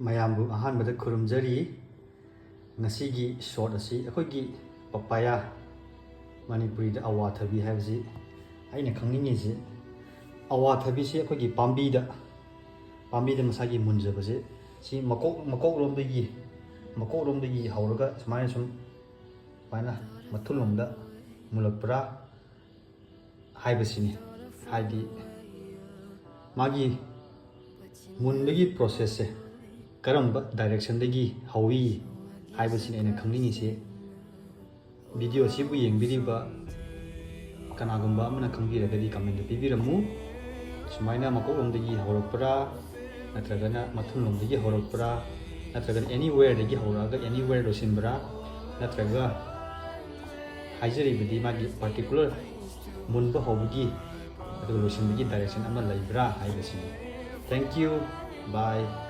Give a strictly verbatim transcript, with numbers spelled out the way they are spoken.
ꯃꯌꯥꯝꯕꯨ ꯑꯍꯥꯟꯕꯗ ꯈꯨꯔꯨꯝꯖꯔꯤ꯫ ꯉꯁꯤꯒꯤ ꯁꯣꯔꯠ ꯑꯁꯤ ꯑꯩꯈꯣꯏꯒꯤ ꯄꯄꯥꯌꯥ, ꯃꯅꯤꯄꯨꯔꯤꯗ ꯑꯋꯥꯊꯕꯤ ꯍꯥꯏꯕꯁꯤ, ꯑꯩꯅ ꯈꯪꯅꯤꯡꯉꯤꯁꯤ, ꯑꯋꯥꯊꯕꯤꯁꯤ ꯑꯩꯈꯣꯏꯒꯤ ꯄꯥꯝꯕꯤꯗ, ꯄꯥꯝꯕꯤꯗ ꯃꯁꯥꯒꯤ ꯃꯨꯟꯖꯕꯁꯦ, ꯁꯤ ꯃꯀꯣꯛ, ꯃꯀꯣꯛꯂꯣꯝꯗꯒꯤ, ꯃꯀꯣꯛꯂꯣꯝꯗꯒꯤ ꯍꯧꯔꯒ ꯁꯨꯃꯥꯏꯅ ꯁꯨꯝ, ꯁꯨꯃꯥꯏꯅ ꯃꯊꯨꯟꯂꯣꯝꯗ ꯃꯨꯜꯂꯛꯄ꯭ꯔꯥ ꯍꯥꯏꯕꯁꯤꯅꯤ꯫ ꯍꯥꯏꯗꯤ ꯃꯥꯒꯤ ꯃꯨꯟꯕꯒꯤ ꯄ꯭ꯔꯣꯁꯦꯁꯁꯦ ꯀꯔꯝꯕ ꯗꯥꯏꯔꯦꯛꯁꯟꯗꯒꯤ ꯍꯧꯏ ꯍꯥꯏꯕꯁꯤꯅꯤ ꯑꯩꯅ ꯈꯪꯅꯤꯡꯉꯤꯁꯦ꯫ ꯚꯤꯗꯤꯑꯣ ꯑꯁꯤꯕꯨ ꯌꯦꯡꯕꯤꯔꯤꯕ ꯀꯅꯥꯒꯨꯝꯕ ꯑꯃꯅ ꯈꯪꯕꯤꯔꯒꯗꯤ ꯀꯃꯦꯟꯗ ꯄꯤꯕꯤꯔꯝꯃꯨ꯫ ꯁꯨꯃꯥꯏꯅ ꯃꯀꯣꯛꯂꯣꯝꯗꯒꯤ ꯍꯧꯔꯛꯄ꯭ꯔꯥ, ꯅꯠꯇ꯭ꯔꯒꯅ ꯃꯊꯨꯟꯂꯣꯝꯗꯒꯤ ꯍꯧꯔꯛꯄ꯭ꯔꯥ, ꯅꯠꯇ꯭ꯔꯒꯅ ꯑꯦꯅꯤꯋꯦꯌꯔꯗꯒꯤ ꯍꯧꯔꯛꯑꯒ ꯑꯦꯅꯤꯋꯦꯌꯔ ꯂꯣꯏꯁꯤꯟꯕ꯭ꯔꯥ, ꯅꯠꯇ꯭ꯔꯒ ꯍꯥꯏꯖꯔꯤꯕꯗꯤ ꯃꯥꯒꯤ ꯄꯥꯔꯇꯤꯀꯨꯂꯔ ꯃꯨꯟꯕ ꯍꯧꯕꯒꯤ ꯑꯗꯨꯒ ꯂꯣꯏꯁꯤꯟꯕꯒꯤ ꯗꯥꯏꯔꯦꯛꯁꯟ ꯑꯃ ꯂꯩꯕ꯭ꯔꯥ ꯍꯥꯏꯕꯁꯤꯅꯤ꯫ Thank you. Bye.